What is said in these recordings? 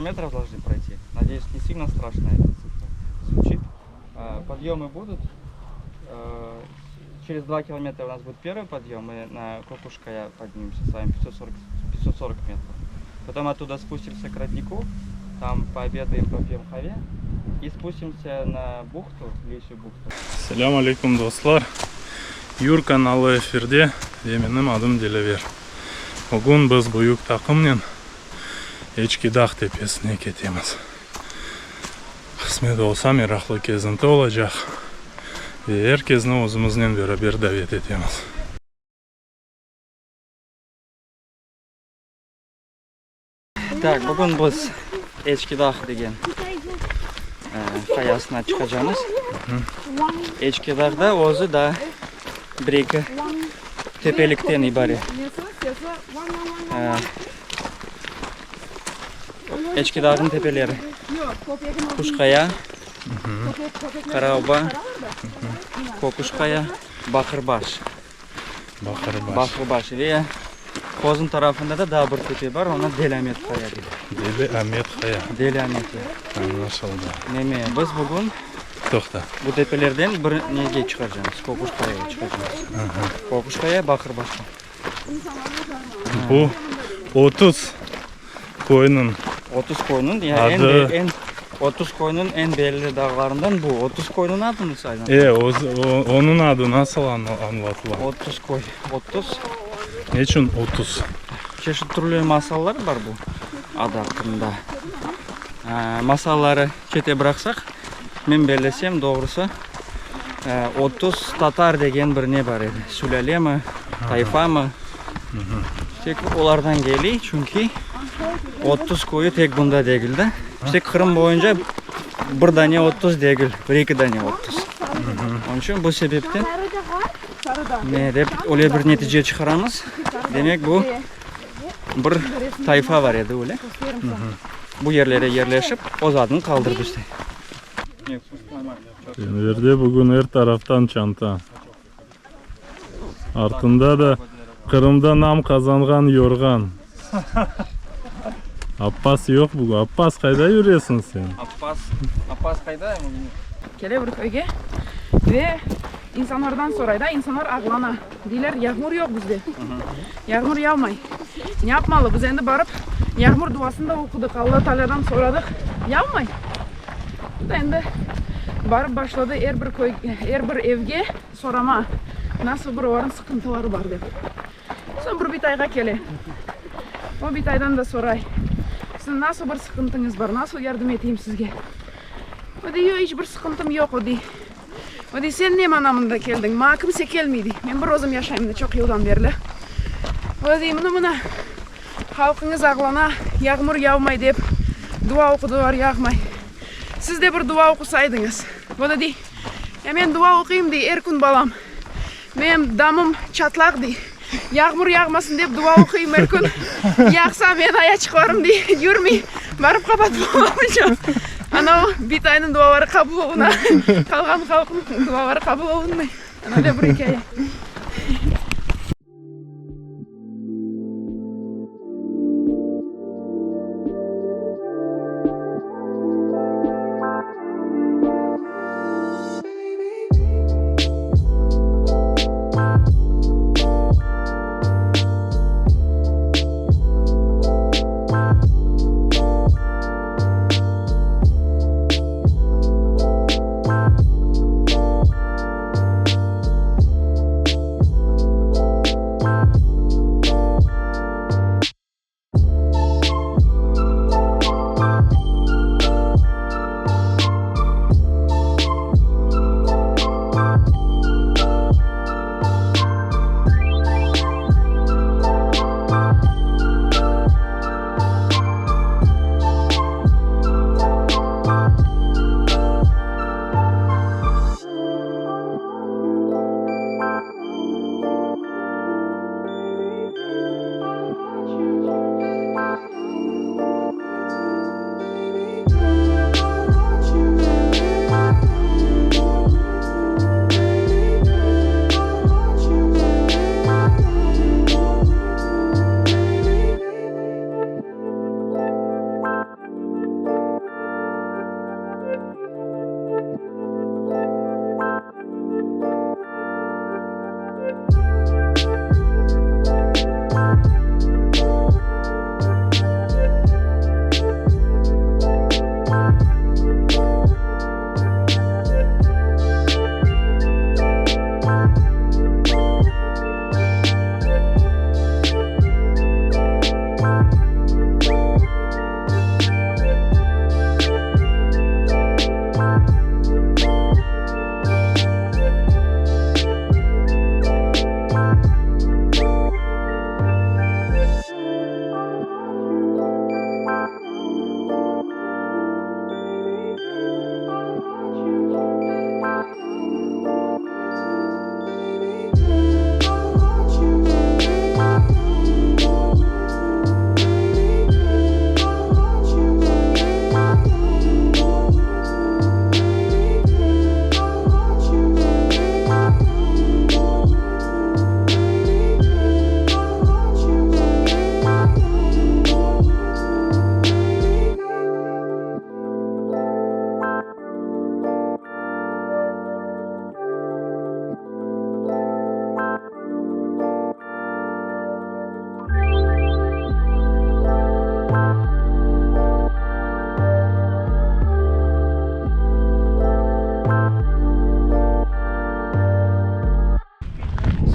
километров должны пройти. Надеюсь, не сильно страшно эта цифра звучит. Подъемы будут. Через 2 километра у нас будет первый подъем, мы на Кокушкая поднимемся с вами 540, 540 метров. Потом оттуда спустимся к роднику, там пообедаем, попьем хаве и спустимся на бухту, Лисью бухту. Selâm aleyküm, dostlar! Yur kanalı efirde ve menim adım Dilâver. Bugün biz büyük taqımnen Eçki Dağ tepesine ketemiz. Qısmet olsa, meraqlı kezinti olacaq ve er kezni özümiznen beraber davet etemiz. Tak, bugün biz Eçki Dağ degen qayasına çıqacamız. Eçki Dağda özü da bir-eki tepelikten ibaret. Eçki Dağnıñ tepeleri, Quş Qaya, Qara Oba, Köküş Qaya, Baqırbaş. Baqırbaş. Baqırbaş. Ve Qozun tarafında da daa bir tepe bar, onı Deli Amet Qaya deyler. Deli Amet Qaya. Deli Amet, ya. Añlaşıldı. Neme, biz bugün Toqta. bu tepelerden bir nege çıqacamız, Köküş Qayağa çıqacamız. Köküş Qaya, Baqırbaşqa. Bu 30 köyniñ 30 köyniñ, ya eñ adı. eñ 30 köyniñ eñ belli dağlarından bu. 30 köyniñ adı nasıl aylandı? E, öz, onıñ adı nasıl añlatıla? 30 köy. 30. Ne içün 30? Çeşit türlü masallar bar bu ad aqqında. Masalları çete bıraqsaq, men bellesem, doğrusı, 30 tatar degen bir ne bar edi, sülâlemi, tayfamı, tek olardan keliy, çünki 30 köyü tek bunda degil de. İşte Qırım boyunca bir dane 30 degil, bir-eki dane 30. Onıñ içün bu sebepten ne dep öyle bir netice çıqaramız, demek bu Bir tayfa bar edi öyle. Bu yerlere yerleşip, öz adını qaldırdı işte. Enverde bugün er taraftan çanta. Artında da Qırımda nam qazanğan yorğan. Appaz yoq bugün. Appaz, qayda yüresiñ sen? Appaz, Appaz qayda? Kele bir köyge ve insanlardan soray da, insanlar ağlana. Deyler, yağmur yoq bizde. Yağmur yağmay. Ne yapmalı? Biz endi barıp, yağmur duasını da oqudıq, Alla Taalâdan soradıq, yağmay. Bu da endi barıp başladı er bir köy, er bir evge sorama, nasıl bir olarnıñ sıqıntıları bar dep. Soñ bir bitayğa kele. O bitaydan da soray, Siziñ nasıl bir sıqıntıñız bar, nasıl yardım eteyim sizge? O dey, Yoq, iç bir sıqıntım yoq, o dey. O dey, Sen ne mana mında keldiñ? Maña kimse kelmey, dey. Men bir özüm yaşayım mında çoq yıldan berli. O dey, Mına, mına, halqıñız ağlana, yağmur yağmay dep, dua oqudılar, yağmay. Siz de bir dua oqusaydıñız. O da dey, Ya men dua oquyım, dey, er kün, balam. Menim damım çatlaq, dey. Yağmur yağmasın dep dua oquyım er kün. Yağsa, men ayaçıqlarım, dey, yürmey, barıp qapatıp olamaycam. Ana o bitaynıñ duaları qabul oluna, qalğan halqnıñ duaları qabul olunmay. Ana öyle bir ikâye.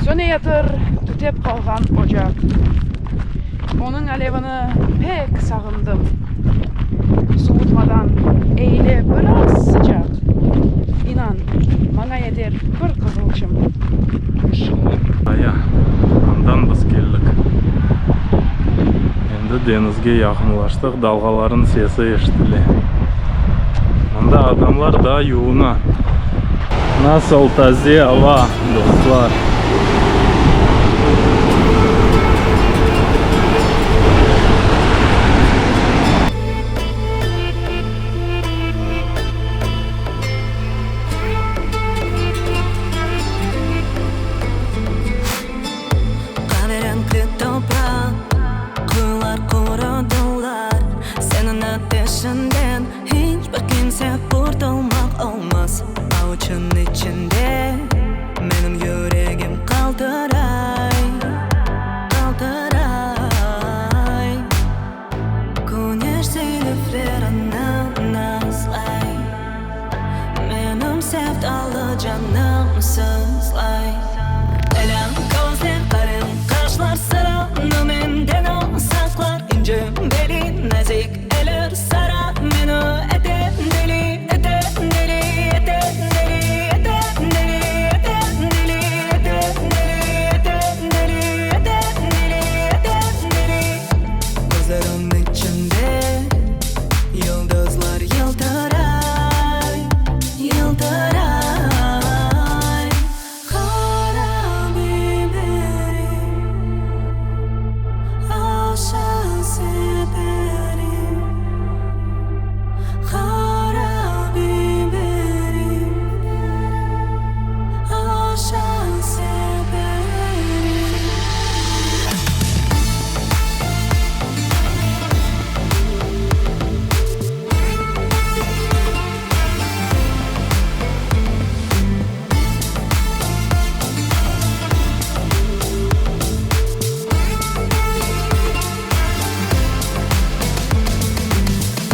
Söneyatır tütep qalğan ocaq. Onıñ alevini pek sağındım. Suvutmadan eyle biraz sıcaq. İnan, maña yeter bir qığılçım. Aya, andan biz keldik. Endi deñizge yaqınlaştıq, dalğalarnıñ sesi eşitile. Mında adamlar daa yuvuna. Nasıl taze ava, dostlar! Qaverenkli topraq, quyular qurudılar, Seniñ ateşiñden iç bir kimse qurtulmaq olmaz. Avuçıñ içinde menim yüregim qaltıray, qaltıray. Küneş zülüflerini nazlay, Menim sevdalı canım sızlay. Elâ közler, qaren qaşlar, Sırını menden o saqlar. İnce beli, nazik eller, Sara meni ete deli, ete deli, ete deli, ete deli, ete deli, ete deli, ete deli, ete deli, ete deli. Közleriñ içinde yıldızlar yıltıray, yıltıray. Qara biberim, aşa seperim. Qara biberim, aşa seperim.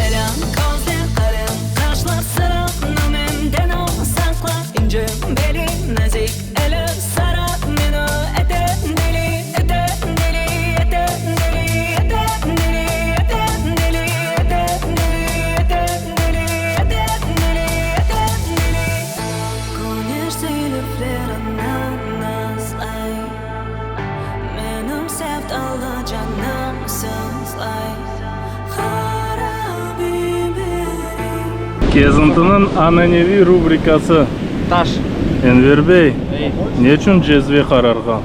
Elâ közler, qaren qaşlar, Sırını menden o saqlar. İnce beli, nazik eller, Sara meni ete deli, ete deli, ete deli, ete deli, ete deli, ete deli, ete deli, ete deli, ete deli. Küneş zülüflerini nazlay, Menim sevdalı canım sızlay. Qara biberim. Kezintiniñ ananeviy rubrikası. Taş. Enver bey, neçün cezve qararğan?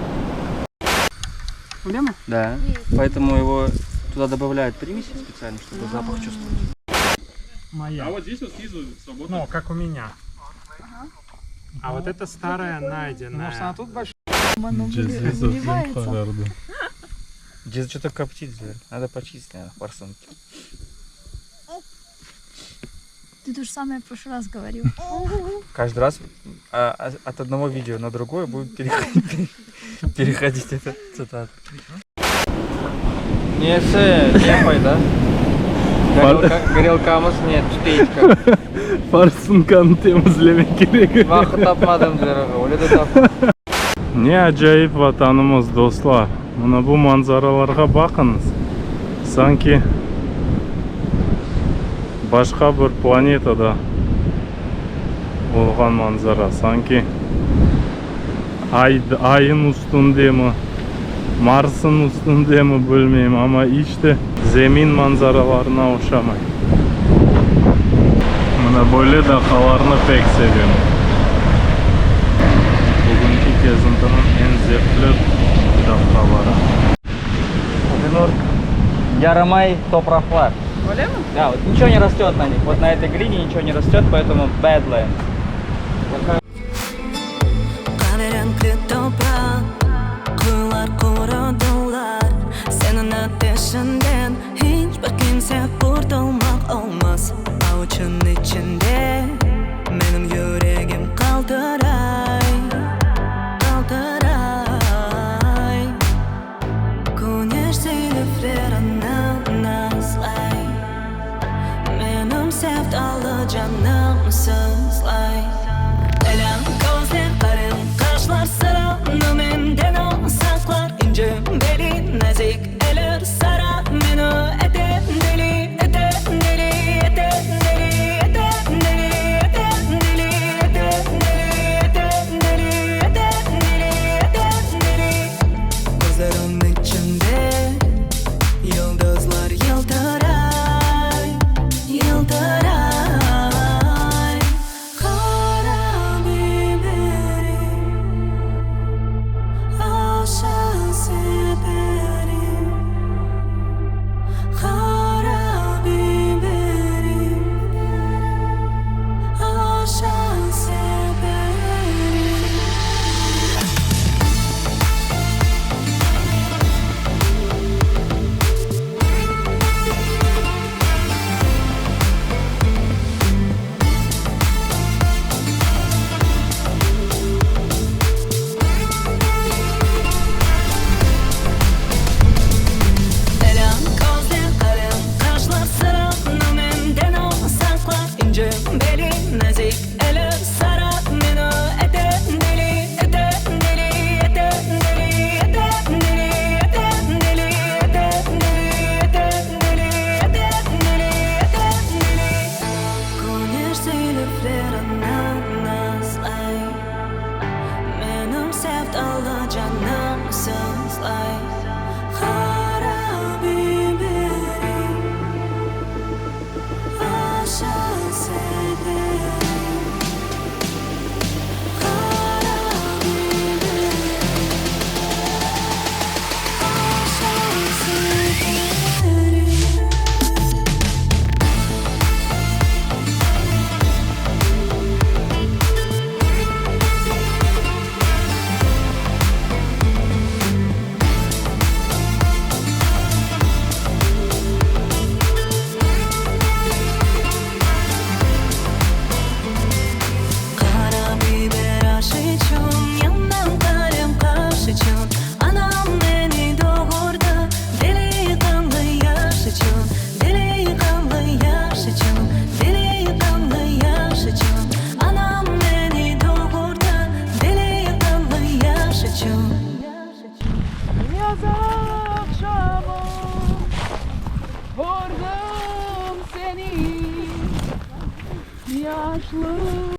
Öyle mi? Да. Поэтому его туда добавляют примеси специально, чтобы запах чувствовать. Моя. А вот здесь вот снизу свободно. Ну, как у меня. А вот это старая найденная. Может, она тут большая? Cezve zövqnen qarardı. Здесь что-то коптит, зверь. Надо почистить, наверное, форсунки. Ты то же самое в прошлый раз говорил. Каждый раз от одного видео на другое будет переходить, переходить эта цитата. Nesi, ne fayda? Горелка mız ne, tüteyik. Forsunkanı temizlemek kerek. Vaqıt tapmadım öyle de tap. Ne acayip vatanımız, dostlar. Mına bu manzaralarğa baqıñız. Sanki başqa bir planetada olğan manzara. Sanki ay, ayın üstündemi, Marsın üstündemi bilmeyim, amma iç te zemin manzaralarına oşamay. Mına böyle daqqalarnı pek sevem. Bugünki kezintiniñ eñ zevqli daqqaları. Yaramay topraqlar. Öyle mi? Да, вот ничего не растет на них. Вот на этой глине ничего не растет, поэтому badland. Qaverenkli topraq, quyular qurudılar, Seniñ ateşiñden iç bir kimse qurtulmaq olmaz. Avuçıñ içinde menim yüregim qaltıray, qaltıray. Küneş zülüflerini nazlay, Menim sevdalı canım sızlay.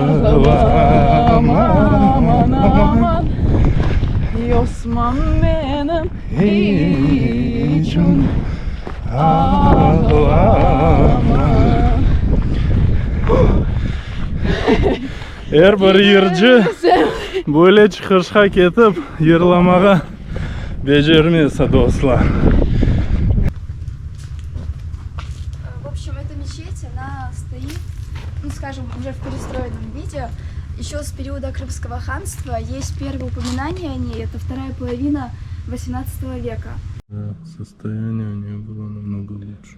Ağlama, aman, aman, Osman menim içün ağlama. Er bir yırcı böyle çıqışqa ketip yırlamağa becermez, dostlar. В общем, эта мечеть, она стоит, ну, скажем, уже в перестроенном виде. Еще с периода Крымского ханства есть первые упоминания о ней, это вторая половина 18 века. Да, состояние у нее было намного лучше.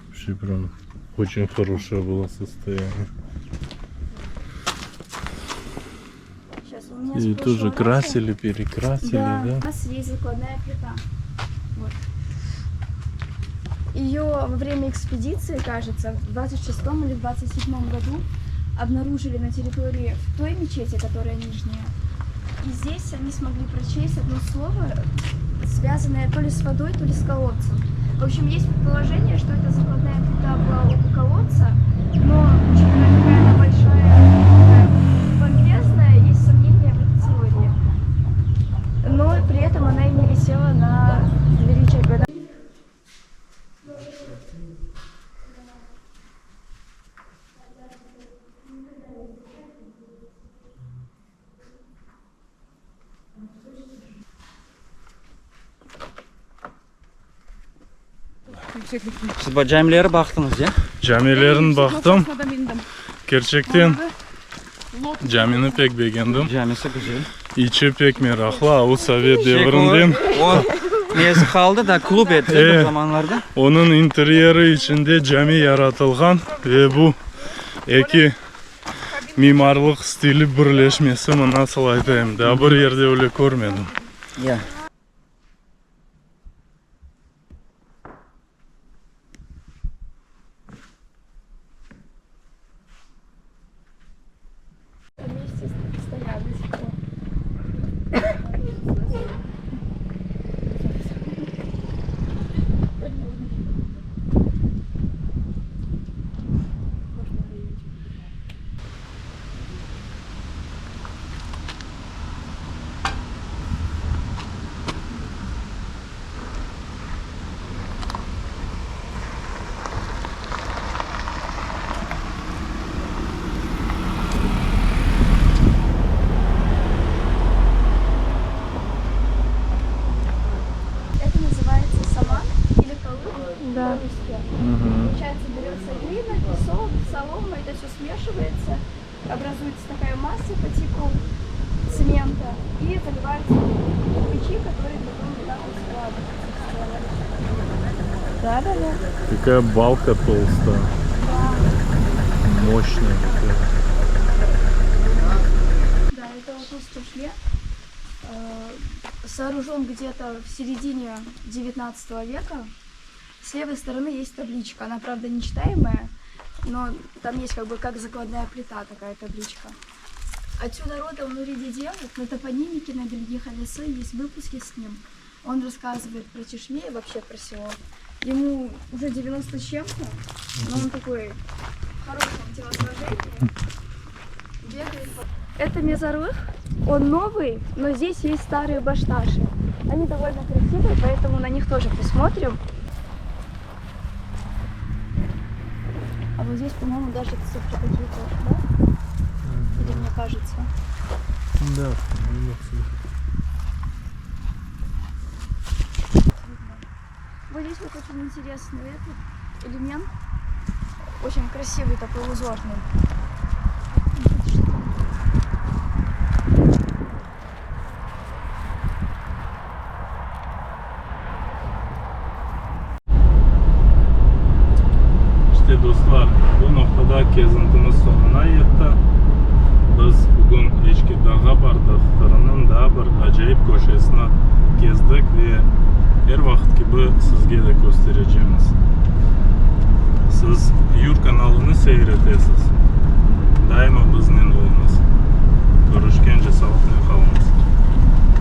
Вообще прям очень хорошее было состояние. Сейчас у меня с И тоже прошлого раза- красили, перекрасили, Да, да? у нас есть закладная плита. Вот. Ее во время экспедиции, кажется, в 26 или 27 году обнаружили на территории в той мечети, которая нижняя. И здесь они смогли прочесть одно слово, связанное то ли с водой, то ли с колодцем. В общем, есть предположение, что эта закладная плита была у колодца, но учитывая, какая она большая, такая помпезная, есть сомнения в этой теории. Но при этом она и не висела на двери черепа. Siz bu camileri baqtıñız, ya? Camilerin baqtım. Noktasına da mindim. Kerçekten camini pek begendim. Camisi güzel. İçi pek meraqlı. A o sovet devrinden. O nesi qaldı da klub etti bir E. zamanlarda. Onıñ interyeri içinde cami yaratılğan ve bu eki mimarlıq stili birleşmesi, nasıl aytayım, daa bir yerde öyle körmedim. Ya. Вместе стоят до сих пор. Это называется саман или калып Да. по-русски. Получается, берется глина, песок, солома, это все смешивается, образуется такая масса по типу цемента и заливаются кирпичи, которые потом вот так вот складываются в стены. Да, да, да. Какая балка толстая. Мощная такая. Да, это вот Усть-Чешме. Сооружен где-то в середине 19 века. С левой стороны есть табличка. Она, правда, нечитаемая, но там есть как бы как закладная плита такая табличка. Отсюда родом Нури Деде, вот на топонимике на Бельги Халисы есть выпуски с ним. Он рассказывает про Чешме и вообще про село. Ему уже 90 с чем-то, но он такой в хорошем телосложении. Бегает. Это мезарлых, он новый, но здесь есть старые башташи. Они довольно красивые, поэтому на них тоже посмотрим. А вот здесь, по-моему, даже цифры какие-то, да? Или мне кажется? Да, по-моему, цифры. Вот здесь вот очень интересный этот элемент. Очень красивый такой узорный. Вот что? İşte dostlar, bu noqtada kezintimiz soñuna yetti. Biz bugün Eçki Dağğa bardıq, Qırımnıñ daa bir acayip köşesini kezdik ve er vaqıt kibi sizge de kösterecemiz. Siz Yur kanalını seyir etesiz.